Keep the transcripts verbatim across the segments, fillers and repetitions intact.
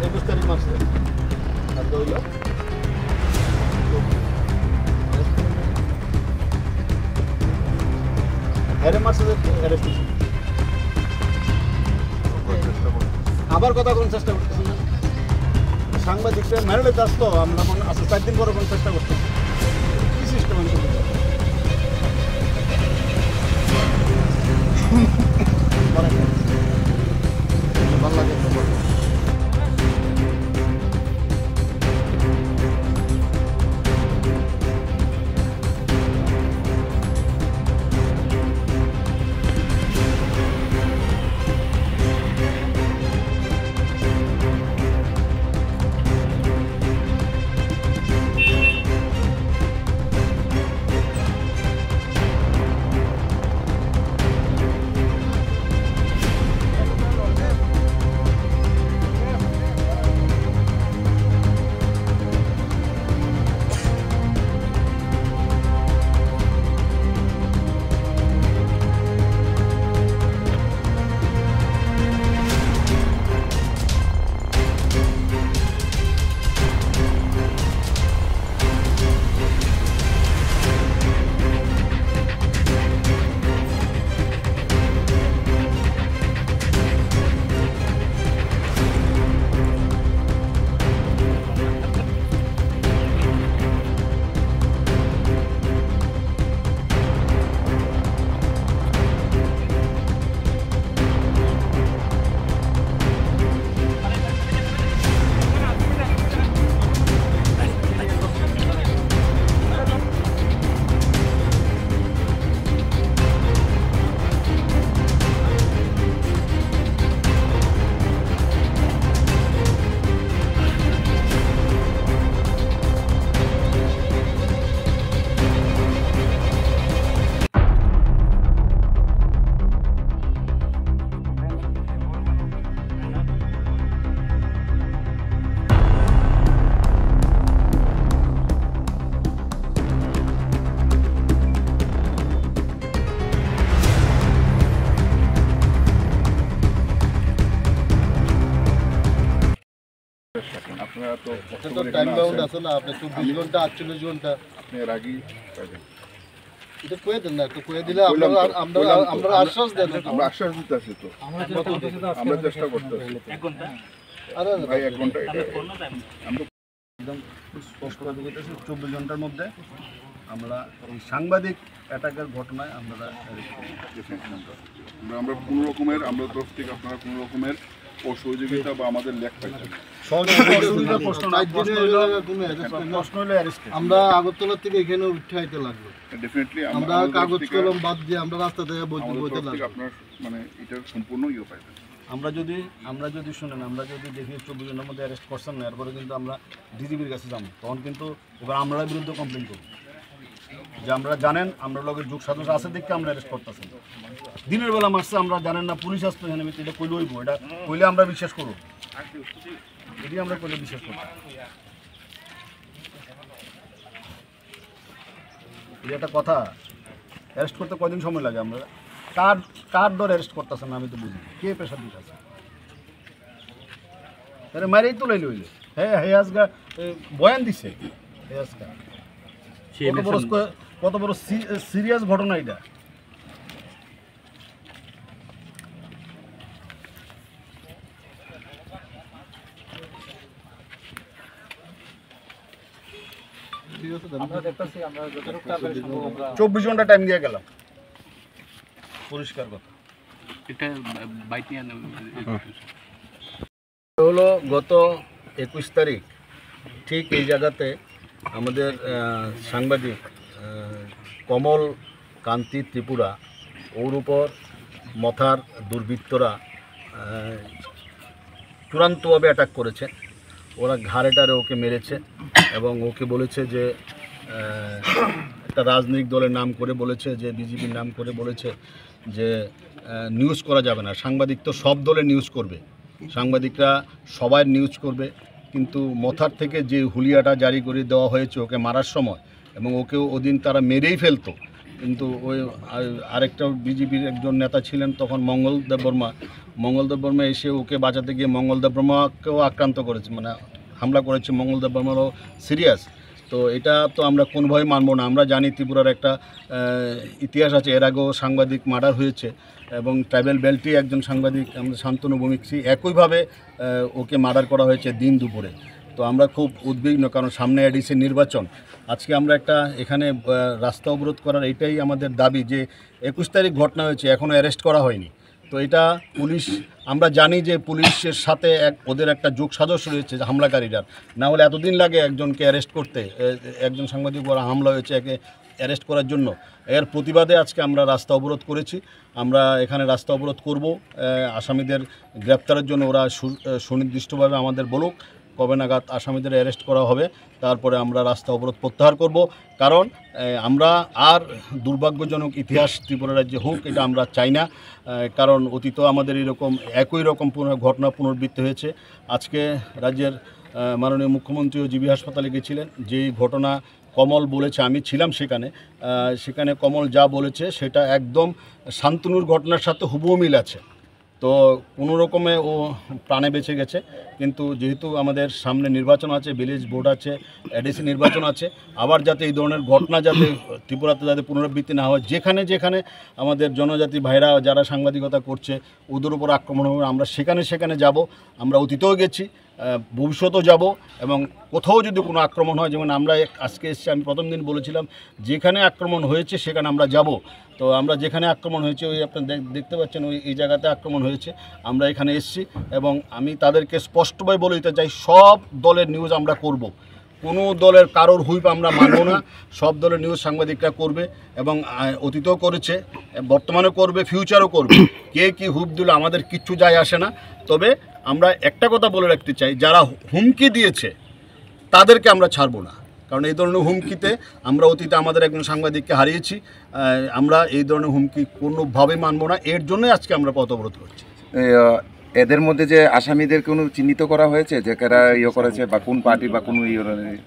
একুশ তারিখ মাসে আর হইল। এর মাসে অ্যারেস্ট হয়েছে। আবার কথা কোন চেষ্টা করতেছেন না? সাংবাদিকরা মেরে চাস তো আমরা কোন আচ্ছা চার দিন পরে কোন চেষ্টা করতেছি। কি সিস্টেম আমি করতে পারি? ভালো লাগে তো বলো। আপনারা তো এটা তো টাইম বাউন্ড আছে না, আপনি চব্বিশ ঘন্টা, আটচল্লিশ ঘন্টা। আপনি এর আগেই পাইবেন। এটা কয়ে দেন না, একটু কয়ে দিলে আমরা, বললাম তো, আমরা, বললাম তো, আমরা আমরা, আশ্বাস দেন। আমরা আশ্বাস দিতে আছি তো। আমরা চেষ্টা করতেছি। এক ঘন্টা? আরে, আরে, ভাই, এক ঘন্টা এটা। আমরা একদম স্পষ্ট করে বলতেছি, চব্বিশ ঘন্টার মধ্যে আমরা এই সাংবাদিক অ্যাটাকের ঘটনায় আমরা অ্যারেস্ট করব। আমরা, আমরা কোনো রকমের, আমরা তরফ থেকে আপনারা কোনো রকমের অসহযোগিতা বা আমাদের লেখ পাইছেন না। সহযোগিতা প্রশ্ন না, চার দিনে প্রশ্ন হইলো, এই জায়গায় কোনো অ্যারেস্ট হয় না। প্রশ্ন হইলো অ্যারেস্ট। আমরা আগরতলা থেকে এখানে উঠে আইতে লাগলো। ডেফিনেটলি আমরা আমরা, আমাদের কাগজ তরফ থেকে, কলম বাদ দিয়ে আমরা রাস্তা থেকে বইতে, আমাদের বইতে তরফ থেকে লাগলো। আপনার মানে এটার সম্পূর্ণ ইয়ে পাইবেন। আমরা যদি, আমরা যদি শুনেন, আমরা যদি দেখি চব্বিশ ঘন্টার মধ্যে অ্যারেস্ট করছেন না, এরপরে কিন্তু আমরা ডিজিপির কাছে যাবো, তখন কিন্তু এবার আমরা বিরুদ্ধে কমপ্লেন করবো যে আমরা জানেন, আমরা লগে যোগ সাজস আছে দেখে আমরা অ্যারেস্ট করতেছেন। দিনের বেলা মারছে, আমরা জানেন না পুলিশ আসতো এখানে, এটা কইলে হইব, এটা কইলে আমরা বিশ্বাস করবো, এটি আমরা কইলে বিশ্বাস করবো। এই একটা কথা, অ্যারেস্ট করতে কয়দিন সময় লাগে? আমরা কার, কার ডর অ্যারেস্ট করতেছেন না, আমি তো বুঝি না। কে প্রেশার দিতেছে? তাহলে মারেই তো লাইলে হইলে। হ্যাঁ, হ্যাঁ, আজকে, এ, বয়ান দিছে। হ্যাঁ, আজকে। কত বড় স্কো-, কত বড় সি-, সিরিয়াস ঘটনা এটা। ঠিক আছে, আমরা দেখতেছি, আমরা যতটুকু তাড়াতাড়ি সম্ভব আমরা চব্বিশ ঘন্টা টাইম দিয়ে গেলাম। পরিষ্কার কথা। এটা বাইক নিয়ে আনো। হলো গত একুশ তারিখ ঠিক এই জায়গাতে আমাদের, আহ, সাংবাদিক, আহ, কমল কান্তি ত্রিপুরা, ওর উপর মথার দুর্বৃত্তরা, আহ, চূড়ান্তভাবে অ্যাটাক করেছে। ওরা ঘাড়ে টাড়ে ওকে মেরেছে এবং ওকে বলেছে যে, আহ, একটা রাজনৈতিক দলের নাম করে বলেছে, যে বিজেপির নাম করে বলেছে যে, আহ, নিউজ করা যাবে না, সাংবাদিক তো সব দলের নিউজ করবে, সাংবাদিকরা সবাই নিউজ করবে। কিন্তু মথার থেকে যে হুলিয়াটা জারি করে দেওয়া হয়েছে ওকে মারার সময়, এবং ওকেও ওদিন তারা মেরেই ফেলতো। কিন্তু ওই আর-, আরেকটা বিজেপির একজন নেতা ছিলেন তখন, মঙ্গল দেববর্মা। মঙ্গল দেববর্মা এসে ওকে বাঁচাতে গিয়ে মঙ্গল দেববর্মাকেও আক্রান্ত করেছে, মানে হামলা করেছে। মঙ্গল দেববর্মারও সিরিয়াস। তো এটা তো আমরা কোনোভাবেই মানবো না। আমরা জানি ত্রিপুরার একটা আহ, ইতিহাস আছে, এর আগেও সাংবাদিক মার্ডার হয়েছে এবং ট্রাইবাল বেল্টে একজন সাংবাদিক আমাদের শান্তনু ভৌমিক, সেই একইভাবে আহ, ওকে মার্ডার করা হয়েছে দিন দুপুরে। তো আমরা খুব উদ্বিগ্ন, কারণ সামনে এডিসি নির্বাচন। আজকে আমরা একটা এখানে আহ, রাস্তা অবরোধ করার এটাই আমাদের দাবি যে একুশ তারিখ ঘটনা হয়েছে, এখনও অ্যারেস্ট করা হয়নি। তো এটা পুলিশ, আমরা জানি যে পুলিশের সাথে এক ওদের একটা যোগ সাজস রয়েছে হামলাকারীরা, না হলে এতদিন লাগে একজনকে অ্যারেস্ট করতে। এ-, একজন সাংবাদিক উপর হামলা হয়েছে, একে অ্যারেস্ট করার জন্য। এর প্রতিবাদে আজকে আমরা রাস্তা অবরোধ করেছি। আমরা এখানে রাস্তা অবরোধ করব। আহ, আসামিদের গ্রেপ্তারের জন্য ওরা সু-, আহ, সুনির্দিষ্টভাবে আমাদের বলুক কবে নাগাদ আসামিদের অ্যারেস্ট করা হবে, তারপরে আমরা রাস্তা অবরোধ প্রত্যাহার করব। কারণ আহ, আমরা আর দুর্ভাগ্যজনক ইতিহাস ত্রিপুরা রাজ্যে হোক, এটা আমরা চাই না। আহ, কারণ অতীতেও আমাদের এরকম একই রকম পুনর-, ঘটনা পুনরাবৃত্তি হয়েছে। আজকে রাজ্যের আহ, মাননীয় মুখ্যমন্ত্রীও জিবি হাসপাতালে গেছিলেন। যেই ঘটনা কমল বলেছে, আমি ছিলাম সেখানে, আহ, সেখানে কমল যা বলেছে সেটা একদম শান্তনুর ঘটনার সাথে হুবহু মিল আছে। তো কোনো রকমে ও প্রাণে বেঁচে গেছে। কিন্তু যেহেতু আমাদের সামনে নির্বাচন আছে, ভিলেজ বোর্ড আছে, এডিসি নির্বাচন আছে, আবার যাতে এই ধরনের ঘটনা যাতে ত্রিপুরাতে যাতে পুনরাবৃত্তি না হয়, যেখানে যেখানে আমাদের জনজাতি ভাইরা যারা সাংবাদিকতা করছে ওদের উপর আক্রমণ হবে, আমরা সেখানে সেখানে যাব। আমরা অতীতেও গেছি, আহ, ভবিষ্যতেও যাব। এবং কোথাও যদি কোনো আক্রমণ হয়, যেমন আমরা এক-, আজকে এসছি, আমি প্রথম দিন বলেছিলাম যেখানে আক্রমণ হয়েছে সেখানে আমরা যাব। তো আমরা যেখানে আক্রমণ হয়েছে, ওই আপনারা দেখ-, দেখতে পাচ্ছেন, ওই, এই জায়গাতে আক্রমণ হয়েছে। আমরা এখানে এসছি এবং আমি তাদেরকে স্পষ্টভাবে বলে দিতে চাই, সব দলের নিউজ আমরা করব। কোনো দলের কারোর হুইপ আমরা মানব না। সব দলের নিউজ সাংবাদিকরা করবে এবং আহ, অতীতেও করেছে, বর্তমানে করবে, ফিউচারও করবে। কে কি হুইপ দিল, আমাদের কিচ্ছু যায় আসে না। তবে আমরা একটা কথা বলে রাখতে চাই, যারা হুমকি দিয়েছে তাদেরকে আমরা ছাড়বো না। কারণ এই ধরনের হুমকিতে আমরা অতীতে আমাদের একজন সাংবাদিককে হারিয়েছি। আহ, আমরা এই ধরনের হুমকি কোনোভাবেই মানবো না। এর জন্যই আজকে আমরা পথ অবরোধ করছি। এই, আহ, এদের মধ্যে যে আসামিদের কোনো চিহ্নিত করা হয়েছে যে কারা ইয়ে করেছে বা কোন পার্টি বা কোন ইয়ে?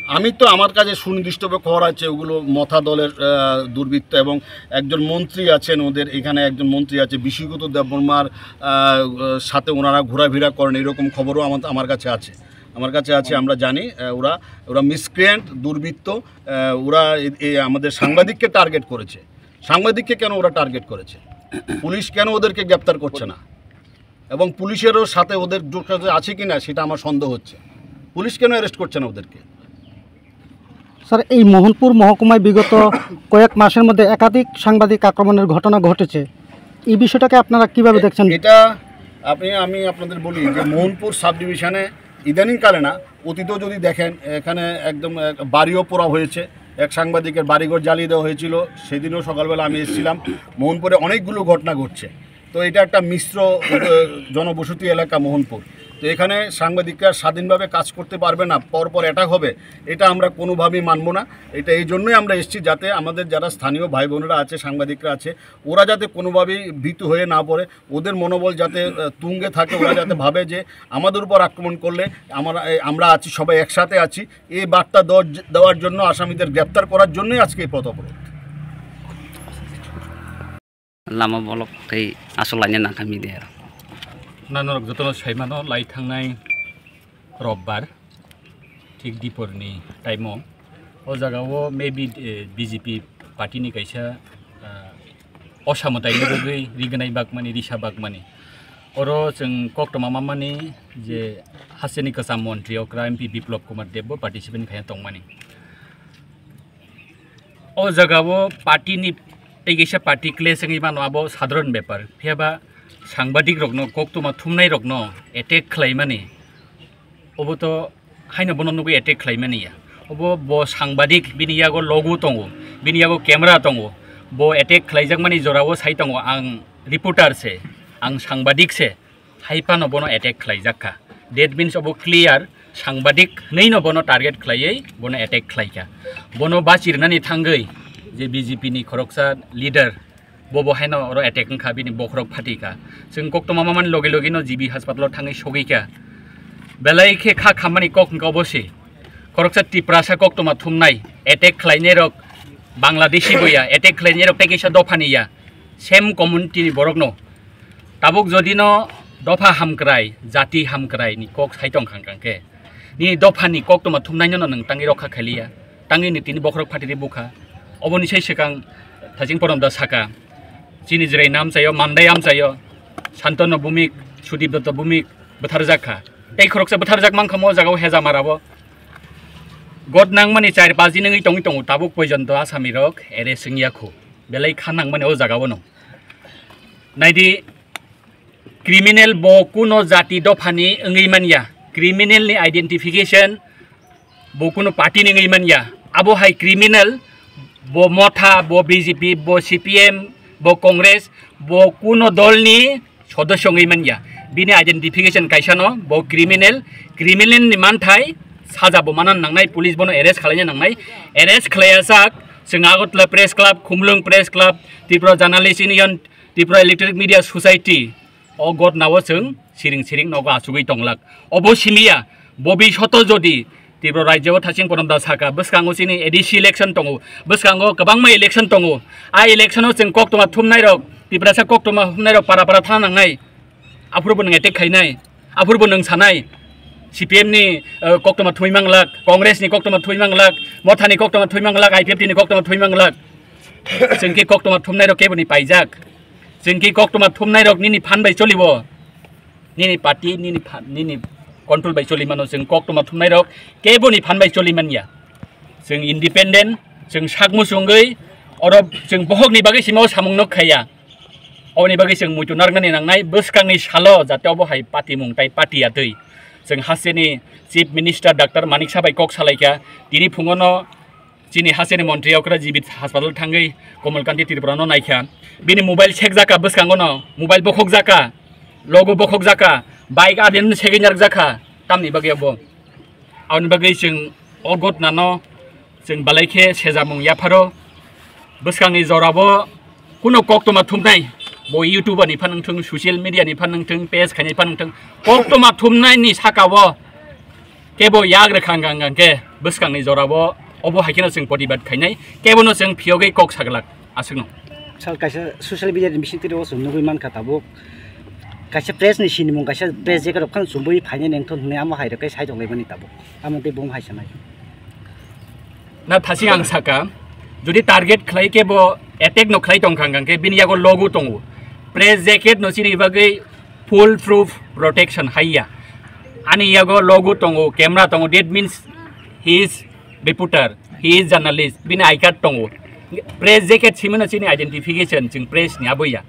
আমি তো, আমার কাছে সুনির্দিষ্টভাবে খবর আছে, ওগুলো মথা দলের আহ, দুর্বৃত্ত এবং একজন মন্ত্রী আছেন, ওদের এখানে একজন মন্ত্রী আছে, বিশ্বজিৎ দেববর্মার আহ, সাথে ওনারা ঘোরাফেরা করেন, এরকম খবরও আমার, আমার কাছে আছে। আমার কাছে আছে, আমরা জানি আহ, ওরা, ওরা মিসক্রিয়েন্ট, দুর্বৃত্ত। আহ, ওরা এ- এ আমাদের সাংবাদিককে টার্গেট করেছে। সাংবাদিককে কেন ওরা টার্গেট করেছে? পুলিশ কেন ওদেরকে গ্রেপ্তার করছে না? এবং পুলিশেরও সাথে ওদের যোগাযোগ আছে কি না, সেটা আমার সন্দেহ হচ্ছে। পুলিশ কেন অ্যারেস্ট করছে না ওদেরকে? স্যার, এই মোহনপুর মহকুমায় বিগত কয়েক মাসের মধ্যে একাধিক সাংবাদিক আক্রমণের ঘটনা ঘটেছে। এই বিষয়টাকে আপনারা কিভাবে দেখছেন? এটা আপনি, আমি আপনাদের বলি যে মোহনপুর সাব ডিভিশনে ইদানিংকালে না, অতীতেও যদি দেখেন, এখানে একদম এক বাড়িও পোড়া হয়েছে, এক সাংবাদিকের বাড়িঘর জ্বালিয়ে দেওয়া হয়েছিল। সেদিনও সকালবেলা আমি এসেছিলাম। মোহনপুরে অনেকগুলো ঘটনা ঘটছে। তো এটা একটা মিশ্র আহ, জনবসতি এলাকা মোহনপুর। তো এখানে সাংবাদিকরা স্বাধীনভাবে কাজ করতে পারবে না, পরপর অ্যাটাক হবে, এটা আমরা কোনোভাবেই মানবো না। এটা এই জন্যই আমরা এসেছি, যাতে আমাদের যারা স্থানীয় ভাই বোনেরা আছে, সাংবাদিকরা আছে, ওরা যাতে কোনোভাবেই ভীতু হয়ে না পড়ে, ওদের মনোবল যাতে আহ, তুঙ্গে থাকে, ওরা যাতে ভাবে যে আমাদের উপর আক্রমণ করলে আমরা, এই, আমরা আছি, সবাই একসাথে আছি। এই বার্তা দেওয়ার জ-, দেওয়ার জন্য, আসামিদের গ্রেপ্তার করার জন্যই আজকে এই পথ অবরোধ। Lama bolok tei aswk laina nangkha media rok. Nang norok jotono saimano, lai thangnai robbar thik diporni time o, o jaga o maybe, eh, B J P party ni kaisa, ah, osa mwtai ni bagwi rignai bagmani, risa bagmani. Oro chwng koktwma mamani je hasteni kwcham montri okra M P Biplop Kumar Deb bo participant khaina tongmani. O jaga o party ni tei kaisa party clash wngwi mano, abo sadharon bepar. Phiya ba sangbadik rokno, koktwma thumnai rokno attack khlaimani, obo to haino bono nugwi attack khlaimani ya. Obo bo sangbadik, bini yago logo tongo, bini yago camera tongo. Bo attack khlaijakmani jorao sai tongo, ang reporter se, ang sangbadik se. Hai phano bono attack khlaijak kha. That means obo clear, sangbadik hwnwi no bono target khlaiwi bono attack khlaikha. Bono bachirnani thangwi je B J P ni khoroksa leader, bobo haino oro attack wngkha, bini bokhorok phatikha. Chwng koktwma mamani logi logi no G B hospital o thangwi sogwikha. Belai khe kha khammani kok hwnkha obo se. Khoroksa Tiprasa koktwma thumnai, attack khlainairok Bangladeshi bo ya, attack khlainairok tei kaisa dophani ya, same community ni borokno. Tabuk jodi no dopha hamkrai, jati hamkrai ni kok sai tong khang khang khe, nini dophani koktwma thumnaino no nwng tangwi rokha khailiya, tangwi ni tini bokhorok phatiri bukha. Oboni sai swkang Thaching Porom da saka, chini Jwrai namchaio, Mandai amchaio, Santanu Bhumik, Sudip Dutta Bhumik bwtharjak kha. Tei khoroksa bwtharjak mankha mo jagao Hejamara bo. God nangmani char paji nungwi tongwi tongo, tabuk poijonto Asamirok arrest wngya khu. Belai kha nangmani o jagao no. Naidi, criminal bo kuno jati dophani wngwi manya, criminal ni identification bo kuno party ni wngwi manya. Abo hai criminal, bo Motha, bo B J P, bo C P M, bo Congress, bo kuno dol ni sodosyo wngwi manya. Bini identification kaisa no, bo criminal, criminal ni manthai saja bo manan nangnai, police bono arrest khwlaina nangnai, arrest khwlaiya sak, chwng Agartala Press Club, Khumulwng Press Club, Tripura Journalist Union, Tripura Electronic Media Society, o gotnao chwng siring siring nogo achugwi tonglak. Obo simiya, bobi soto jodi Tripura rajyo o Thaching Porom da saka, bwskango chini A D C election tongo, bwskango kwbangma election tongo. A election o chwng koktwma thumnairok, Tiprasa koktwma thumnairok para para thana nangnai. Aphuru bo nwng attack khainai, aphuru bo nwng sanai, C P M ni, eh, koktwma thumwi manglak, Congress ni koktwma thumwi manglak, Motha ni koktwma thumwi manglak, I P F T ni koktwma thumwi manglak. Chwng khe koktwma thumnairok kebo ni paijak. Chwng khe koktwma thumnairok nini phan bai cholibo. Nini party, nini phan, nini control bai choli mano. Chwng koktwma thumnairok kebo ni phan bai choli manya. Chwng independent, chwng sak muchungwi, oro chwng bohokni bagwi simo samung nok khaiya. Oboni bagwi chwng muitu narwknani nangnai, bwskangni salo jate obo hai patimung tai patiya twi. Chwng hasteni Chief Minister Doctor Manik Saha bai kok salaikha, tini phungono chini hasteni montri okra jibit hospital thangwi Komal Kanti Tripura no naikha. Bini mobile sekjaka bwskangono, mobile bokhokjaka, logo bokhokjaka, bike adin segwi narwkjakha, tamni bagwi obo. Aboni bagwi chwng o gotnano chwng belai khe sejamung yapharo. Bwskangni jorabo kuno koktwma thumnai, bo YouTuber ni phan wngthung, social media ni phan wngthung, page khainai phan wngthung, koktwma thumnaini sakao kebo yak rwkha hwnkha hwnkha khe bwskangni jorabo obo hai kheno chwng protibad khainai, kebono chwng phiyogwi kok saglak. Aswkno. Sal kaisa social media ni bisingtwi o chwng nugwi mankha tabuk. Kaisa press ni sinimung kaisa press jacket rok phano chumui phainai nengthon hwnwi amo hai rok khe sai tonglaimani tabuk. Amo tei bung hai sanai. Na thasi ang saka, jodi target khlai khe bo attack no khlai tong khang khang khe bini yago logo tongo. Press jacket no chini bagwi full proof protection haiya. Ani yago logo tongo, camera tongo, that means he is reporter, he is journalist, bini I card tongo. Press jacket simino chini identification, chwng press ni aboya.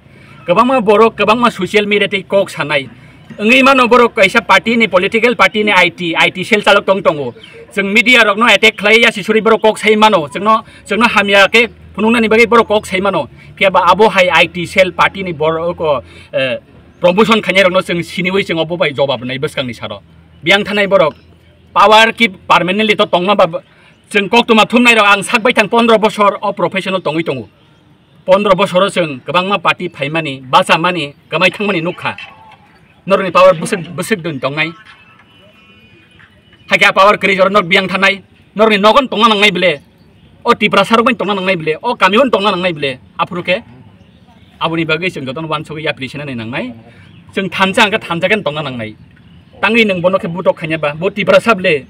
Kwbangma borok, kwbangma social media tei kok sanai. Wngwi mano borok kaisa party ni, political party ni I T, I T cell chalok tong tongo. Chwng media rokno attack khlai ya sisuri borok kok sai mano. Chwngno, chwngno hamya khe phunuknani bagwi borok kok sai mano. Phiya ba abo hai I T cell party ni borok, eh, promotion khainai rokno chwng siniwi chwng obo bai jobab nai bwskangni saro. Biyang thanai borok power ki permanently to tongma ba, chwng koktwma thumnai rok ang sak bai thang pondro bosor o professional tongwi tongo. Pondro bosoro chwng kwbangma party phaimani, bachamani, kwmai thangmani nukha. Norokni power bwswk, bwswk dun tongnai. Hakhe a power kwrwi jora norok biyang thanai. Norokni nogon tongna nangnai bile. O Tiprasa rok bai tongna nangnai bile. O kamio tongna nangnai bile. Aphuru khe aboni bagwi chwng jotono wansugwi yapri sinani nangnai. Chwng thansa hwnkhe thansa khe tongna nangnai. Tangwi nwng bono khe butok khaina ba. Bo Tiprasa bile.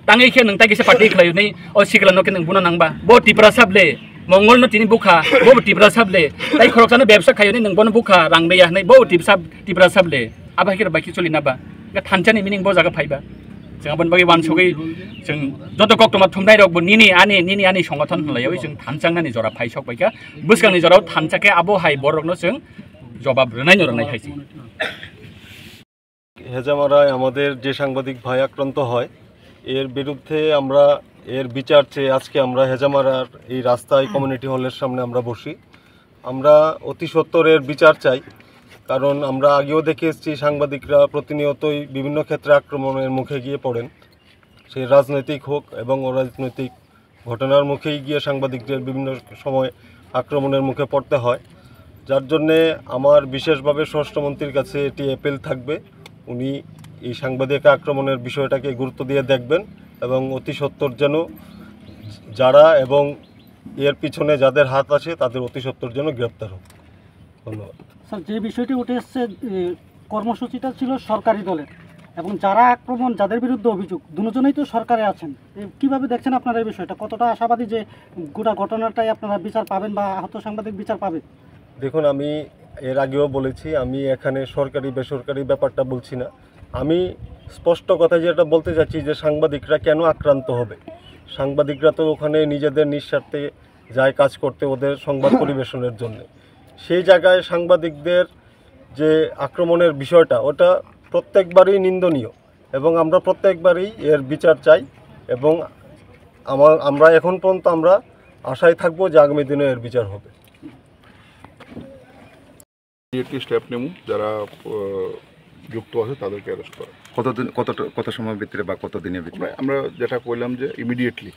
Tangwi khe nwng tai kisa party khlai hwnwi o sikla no khe nwng bono nangba. Bo Tiprasa bile. Mongol no tini bukha. Bo Tiprasa bile. Tai khoroksano bebsa khai hwnwi nwng bono bukha. Rang reya hwnwi bo Tiprasa, Tiprasa bile. Abo hai khe bai khe choli na ba. Ga thansa ni meaning bo jaga phai ba. Chwng aboni bagwi wansugwi chwng joto koktwma thumnai rok bo nini ani, nini ani songothon hwnlaiwi chwng thansa wngnani jora phai sok bai kha. Bwskangni jorao thansa khe abo hai borok no chwng jobab rwnai no rwnai hai se. হেজামারায় আমাদের যে সাংবাদিক ভাই আক্রান্ত হয়, এর বিরুদ্ধে আমরা এর বিচার চেয়ে আজকে আমরা হেজামারার এই রাস্তায় কমিউনিটি হলের সামনে আমরা বসি। আমরা অতি সত্বর এর বিচার চাই, কারণ আমরা আগেও দেখে এসেছি সাংবাদিকরা প্রতিনিয়তই বিভিন্ন ক্ষেত্রে আক্রমণের মুখে গিয়ে পড়েন, সে রাজনৈতিক হোক এবং অরাজনৈতিক ঘটনার মুখেই গিয়ে সাংবাদিকদের বিভিন্ন সময় আক্রমণের মুখে পড়তে হয়, যার জন্যে আমার বিশেষভাবে স্বরাষ্ট্রমন্ত্রীর কাছে এটি অ্যাপিল থাকবে, উনি এই সাংবাদিক আক্রমণের বিষয়টাকে গুরুত্ব দিয়ে দেখবেন এবং অতি সত্বর যেন যারা এবং এর পিছনে যাদের হাত আছে তাদের অতি সত্বর যেন গ্রেপ্তার হোক। ধন্যবাদ। স্যার, যে বিষয়টি উঠে এসছে, এ, কর্মসূচিটা ছিল সরকারি দলের, এবং যারা আক্রমণ, যাদের বিরুদ্ধে অভিযোগ, দুজনেই তো সরকারে আছেন। এ, কিভাবে দেখছেন আপনারা এই বিষয়টা? কতটা আশাবাদী যে গোটা ঘটনাটাই আপনারা বিচার পাবেন বা আহত সাংবাদিক বিচার পাবেন? দেখুন, আমি এর আগেও বলেছি, আমি এখানে সরকারি বেসরকারি ব্যাপারটা বলছি না। আমি স্পষ্ট কথা যেটা বলতে চাচ্ছি যে সাংবাদিকরা কেন আক্রান্ত হবে। সাংবাদিকরা তো ওখানে নিজেদের নিঃস্বার্থে যায় কাজ করতে, ওদের সংবাদ পরিবেশনের জন্য। সেই জায়গায় সাংবাদিকদের যে আক্রমণের বিষয়টা, ওটা প্রত্যেকবারই নিন্দনীয় এবং আমরা প্রত্যেকবারই এর বিচার চাই এবং আমার, আমরা এখন পর্যন্ত আমরা আশায় থাকবো যে আগামী দিনে এর বিচার হবে। ইমিডিয়েটলি স্টেপ নেব, যারা আহ, যুক্ত আছে তাদেরকে অ্যারেস্ট করা। কতদিন, কত, কত সময় ভিতরে বা কত দিনের ভিতরে? আমরা, আমরা যেটা কইলাম যে ইমিডিয়েটলি,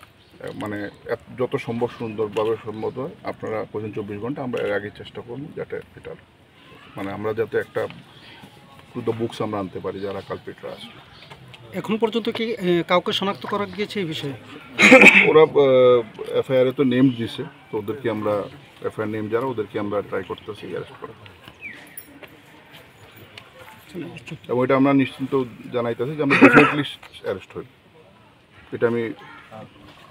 মানে এত, যত সম্ভব সুন্দরভাবে সম্ভব হয়, আপনারা কইছেন চব্বিশ ঘন্টা, আমরা এর আগে চেষ্টা করবো যাতে এটা, মানে আমরা যাতে একটা টু দ্য বুকস আমরা আনতে পারি যারা কালপ্রিটরা আছে। এখন পর্যন্ত কি এ, কাউকে শনাক্ত করা গিয়েছে এই বিষয়ে? ওরা এফআইআর এ তো নেম দিছে, তো ওদেরকে আমরা, এফআইআর নেম যারা, ওদেরকে আমরা ট্রাই করতেছি অ্যারেস্ট করার। এবং এটা আমরা নিশ্চিন্ত জানাইতেছি যে আমরা ডেফিনেটলি অ্যারেস্ট হইব। এটা আমি,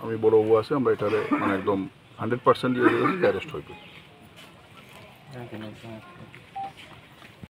আমি বড়বাবু আছে, আমরা এটারে মানে একদম হান্ড্রেড পার্সেন্ট দিয়ে দিয়েছি যে অ্যারেস্ট হইব।